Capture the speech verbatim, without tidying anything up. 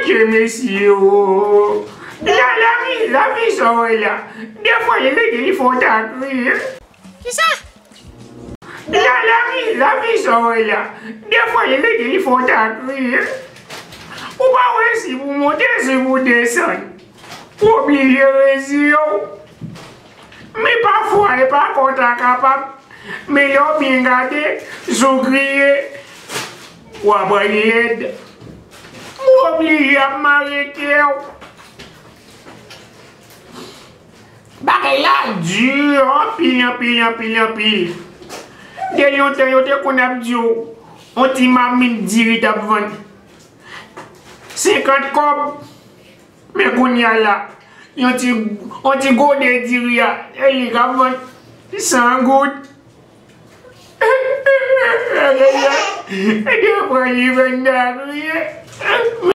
Ke mesye o. La, lavi, lavi sa w wè la. Defwa li rete, li fè w ta kriye. Kisa? La, lavi, lavi sa w wè la. Defwa li rete, li fè w ta kriye. Ou pa wè si pou monte, si pou desann. Ou oblije reziye w. Men pafwa, e pa kò w ta kapab. Men lè w byen gade, si w kriye, w ap lèd. Ou oblije ap mare kè w. Bagay la di anpil, anpil, anpil, anpil. De lontan, yo te konn ap di w, yon ti mamit diri t ap vann senkant kòb. Men kounye a la, yon ti, yon ti gode diri a, e li k ap vann san goud. Ay, ay, ay. Defwa li fè m ta kriye.